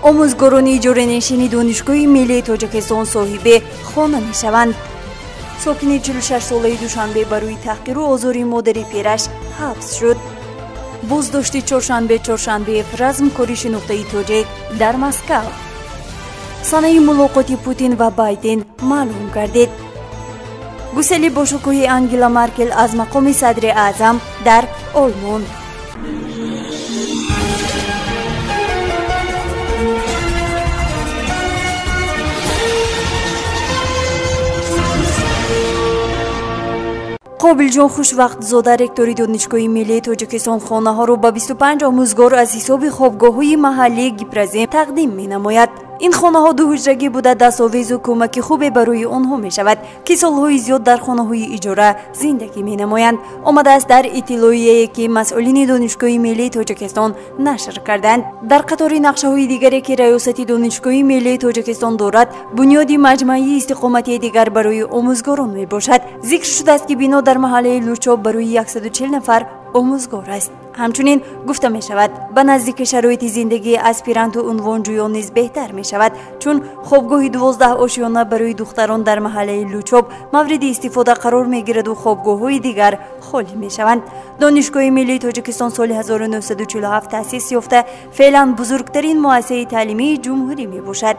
Омӯзгорони иҷоранишини Донишгоҳи миллии Тоҷикистон соҳиби хона мешаванд. Сокини 46-солаи Душанбе барои таҳқиру озори модари пираш ҳабс шуд. Боздошти Чоршанбе Чоршанбеев размкори шинохтаи тоҷик дар Москав. Санаи мулоқоти Путин ва Байден маълум гардид. Гусели бошукӯҳи Ангела Маркел аз мақоми садри аъзам дар Олмон. Қобилҷон Хушвақтзода, ректори Донишгоҳи миллии Тоҷикистон, хонаҳоро ба 25 омӯзгор аз ҳисоби хобгоҳҳои маҳаллии Гипрозем тақдим менамояд. Ин хонаҳо дуҳуҷрагӣ буда, дастовезу кӯмаки хубе барои онҳо мешавад, ки солҳои зиёд дар хонаҳои иҷора зиндагӣ менамоянд. Омадааст дар иттилоияе, ки масъулини Донишгоҳи миллии Тоҷикистон нашр карданд. Дар қатори нақшаҳои дигаре, ки раёсати Донишгоҳи миллии Тоҷикистон дорад, бунёди маҷмӯаи истиқоматии дигар барои омӯзгорон мебошад. Зикр шудааст, ки бино дар маҳаллаи Лучоб барои 140 нафар омӯзгор аст. Ҳамчунин гуфта мешавад, ба наздики шароити зиндагии аспиранту унвонҷӯён низ беҳтар мешавад, чун хобгоҳи 12 ошёна барои духтарон дар маҳаллаи Лучоб мавриди истифода қарор мегираду хобгоҳҳои дигар холӣ мешаванд. Донишгоҳи миллии Тоҷикистон соли 1947 таъсис ёфта, феълан бузургтарин муассисаи таълимии ҷумҳурӣ мебошад.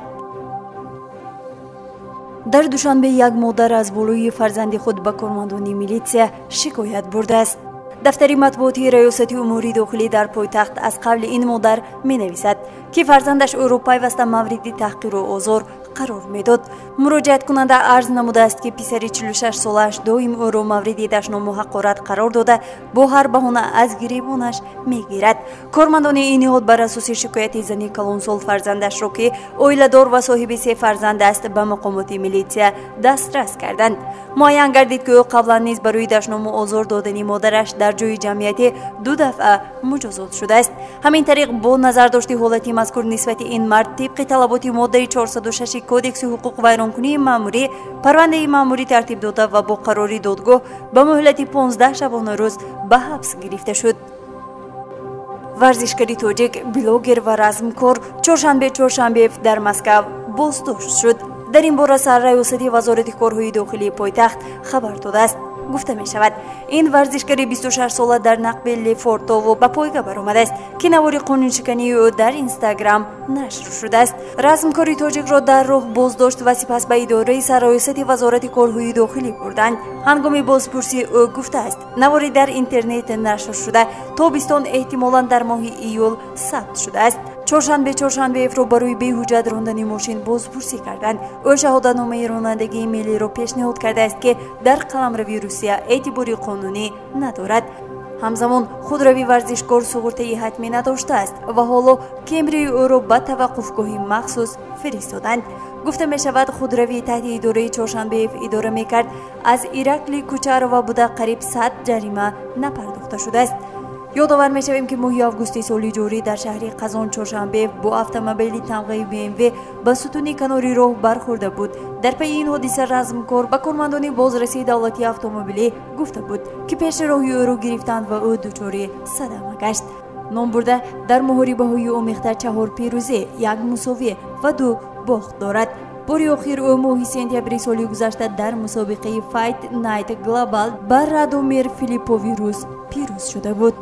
Дар Душанбе як модар аз болои фарзанди худ ба кормандони милитсия шикоят бурдааст. Дафтари матбуотии Раёсати умури дохилӣ дар пойтахт аз қавли ин модар менависад, ки фарзандаш ӯро пайваста мавриди таҳқиру озор қарор медод. Муроҷиаткунанда арз намудааст, ки писари 46-солааш доим ӯро мавриди дашному ҳақорат қарор дода, бо ҳар баҳона аз гиребонаш мегирад. Кормандони ин ниҳод бар асоси шикояти зани калонсол фарзандашро, ки оиладор ва соҳиби се фарзанд аст, ба мақомоти милитсия дастрас карданд. Муайян гардид, ки ӯ қаблан низ барои дашному озор додани модараш дар ҷои ҷамъиятӣ ду дафъа муҷозот шудааст. Ҳамин тариқ, бо назардошти ҳолати мазкур нисбати ин мард тибқи талаботи моддаи 406 Кодекси ҳуқуқвайронкунии маъмурӣ парвандаи маъмурӣ тартиб дода ва бо қарори додгоҳ ба муҳлати 15 шабонарӯз ба ҳабс гирифта шуд. Варзишгари тоҷик, блогер ва размкор Чоршанбе Чоршанбеев дар Москав боздошт шуд. Дар ин бора сарраёсати Вазорати корҳои дохилии пойтахт хабар додааст. Гуфта мешавад, ин варзишгари 26-сола дар нақби Лефортово ба пойга баромадааст, ки навори қонуншикании ӯ дар Инстаграм нашр шудааст. Размкори тоҷикро дар роҳ боздошт ва сипас ба идораи сарраёсати Вазорати корҳои дохилӣ бурданд. Ҳангоми бозпурсӣ ӯ гуфтааст, навори дар интернет нашр шуда тобистон, эҳтимолан дар моҳи июл сабт шудааст. Чоршанбе Чоршанбеевро барои беҳуҷҷат рондани мошин бозпурсӣ карданд. Ӯ шаҳодатномаи ронандагии миллиро пешниҳод кардааст, ки дар қаламрави Русия эътибори қонунӣ надорад. Ҳамзамон худрави варзишкор суғуртаи ҳатмӣ надоштааст ва ҳоло Кемрии ӯро ба таваққуфгоҳи махсус фиристоданд. Гуфта мешавад, худрави таҳти идораи Чоршанбеев идора мекард аз Иракли Кучарова буда, қариб 100 ҷарима напардохта шудааст. Ёдовар мешавем, ки моҳи августи соли ҷорӣ дар шаҳри Қазон Чоршанбеев бо автомобили тамғаи БМВ ба сутуни канори роҳ бархӯрда буд. Дар пайи ин ҳодиса размкор ба кормандони бозрасии давлатии автомобилӣ гуфта буд, ки пеши роҳи ӯро гирифтанд ва ӯ дучори садама гашт. Ном бурда дар муҳорибаҳои омехта 4 пирӯзӣ, 1 мусовӣ ва 2 бохт дорад. Бори охир ӯ моҳи сентябри соли гузашта дар мусобиқаи Fight Night Global ба Радомир Филиппови рус пирӯз шуда буд.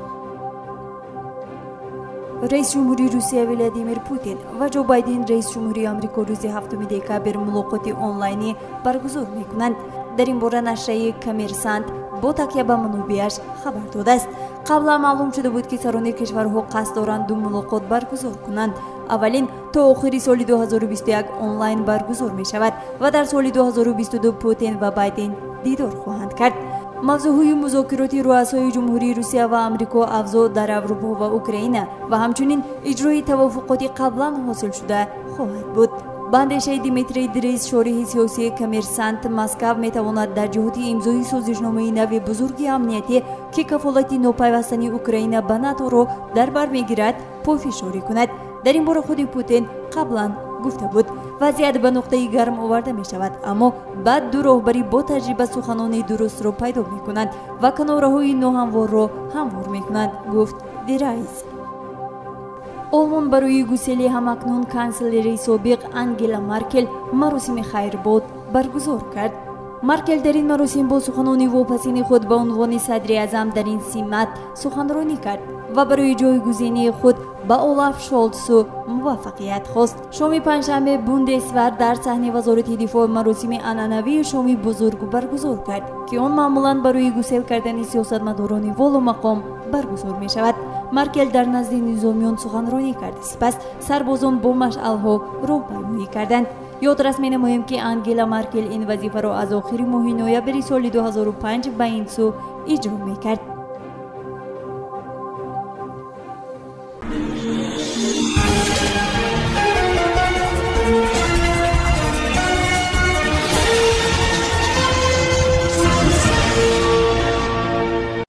Раис ҷумҳури Русия Владимир Путин ва Ҷо Байден, раис ҷумҳури Амрико, рӯзи 7 декабр мулоқоти онлайнӣ баргузор мекунанд. Дар ин бора нашрияи Коммерсант бо такя ба манобеаш хабар додааст. Қаблан маълум шуда буд, ки сарони кишварҳо қасд доранд ду мулоқот баргузор кунанд. Аввалин то охири соли 2021 онлайн баргузор мешавад ва дар соли 2022 Путин ва Байден дидор хоҳанд кард. Мавзӯъҳои музокироти руасои Ҷумҳурии Русия ва Амрико авзоъ дар Аврупо ва Украина ва ҳамчунин иҷрои тавофуқоти қаблан ҳосилшуда хоҳад буд. Ба андешаи Дмитрий Дрейс, шориҳи сиёсии Коммерсант, Москав метавонад дар ҷиҳати имзои созишномаи нави бузурги амниятӣ, ки кафолати нопайвастани Украина ба НАТОро дар бар мегирад, пофишорӣ кунад. Дар ин бора худи Путин қаблан гуфта буд. Вазъият ба нуқтаи гарм оварда мешавад, аммо баъд ду роҳбарӣ бо таҷриба суханони дурустро пайдо мекунанд ва канораҳои ноҳамворро ҳамвор мекунанд, гуфт Дирайс. Олмон барои гусели ҳамакнун канселери собиқ Ангела Маркел маросими хайрбод баргузор кард. Маркел дар ин маросим бо суханони вопасини худ ба унвони садри аъзам дар ин симат суханронӣ кард ва барои ҷойгузинии худ ба Олаф Шолтсу муваффақият хост. Шоми панҷшанбе Бундесвер дар саҳни вазорати дифоъ маросими анъанавии шоми бузург баргузор кард, ки он маъмулан барои гусел кардани сиёсатмадорони волу мақом баргузор мешавад. Маркел дар назди низомиён суханронӣ кард, сипас сарбозон бо машъалҳо роҳпаймоӣ карданд. Ёдрас менамоем, ки Ангела Маркел ин вазифаро аз охири моҳи ноябри соли 2005 ба ин сӯ иҷро мекард.